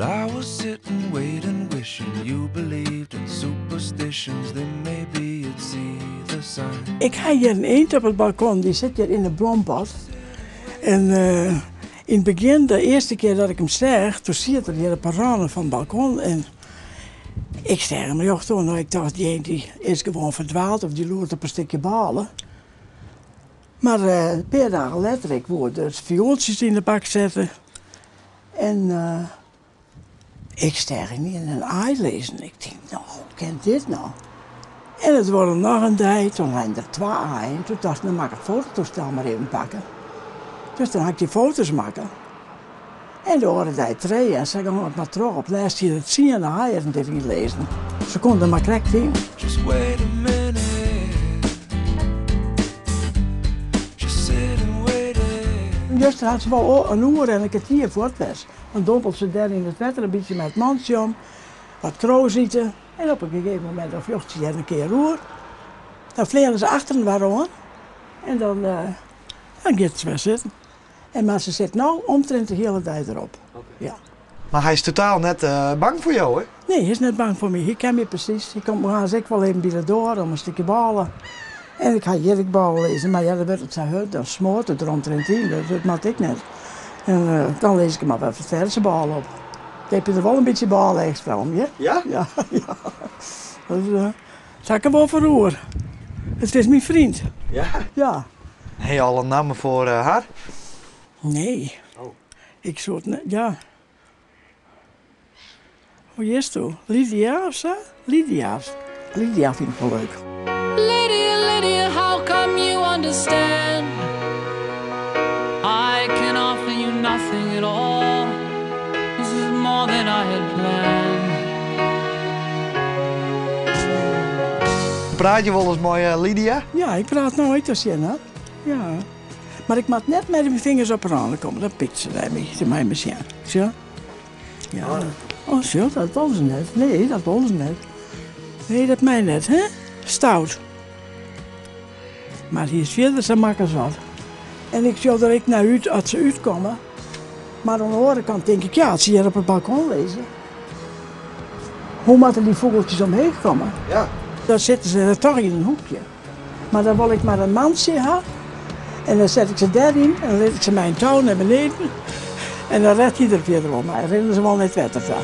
Well, I was sitting, waiting, wishing you believed in superstitions. Then maybe you'd see the sign. Ik ha hjir in eend op it balkon, dy sit hjir yn de blompot. En yn it begjin, de earste kear dat ik him seach, doe siet er hjir op 'e râne fan it balkon en ik seach him rjocht oan. No, ik tocht, dy eend dy is gewoan ferdwaald of dy loert op in stikje bôle. Mar in pear dagen letter, ik woe de fioeltsjes yn de bak sette en ik seach ynienen in aai lizzen. Ik tink, no, hoe kin dit no? En it duorre noch in dei, toen leinen der twa aaien. Toen tocht ik, no moat ik it fototoestel mar even pakke. Dus dan ha ik dy foto's makke. En de oare dei trije en sa gong it mar troch. Op lêst hie er tsien aaien deryn lizzen. Se koene der mar krekt yn. Just wait a minute. Just sit and wait it. Juster hat se wol in oere en in kertier fuort west. Dan dompelt se dêr yn it wetter in bytsje mei it mantsje om, wat kroas ite en op in gegeven momint dan fljocht se hjir in kear oer. Dan fleane se achterinoar oan en dan, dan giet se wer sitten. En mar se sit no omtrint de hiele dei derop. Ja. Mar hy is totaal net bang foar jo, hè? Nee, hy is net bang foar my. Hy ken my presys. Hy komt moarns ek wol even by de doar om in stikje bôle. En ik ha hjir ek bôle lizzen, mar ja, dan wurdt it sa hurd, dan smoart it der omtrint yn. Dat moat ek net. En dan lis ik him mar wer ferse bôle op. Keapje der wol in bytsje bôle ekstra om, hear. Ja? Ja, ja. Dus dat ha ik der wol foar oer. It is myn freon. Ja? Ja. Ha je al in namme foar har? Nee. Ik soe it net, ja. Hoe hjitsto? Lydia of sa? Lydia. Lydia fyn ik wol leuk. Lydia, Lydia, how come you understand? I can offer you nothing at all. This is more than I had planned. Praat je wolris mei Lydia? Ja, ik praat noait as sjen hat. Ja. Mar ik moat net mei myn fingers op 'e râne komme, dan pikt se nei my. Se mei my sjen. Sjoch. Ja. Oh, sjoch, dat wol se net. Nee, dat wol se net. Nee, dat mei net, hè? Stout. Mar hy is fierder sa mak as wat. En ik sjoch der ek nei út as se útkomme. Mar oan de oare kant tink ik, ja, as se hjir op it balkon lizze, hoe moatte dy fûgeltsjes omheech komme? Ja. Dan sitte se der toch yn in hoekje. Mar dan wol ik mar in mantsje ha en dan set ik se dêryn en dan lit ik se mei in tou nei beneden en dan rêdt hy der fierder wol mei. Rinne se wol nei it wetter ta.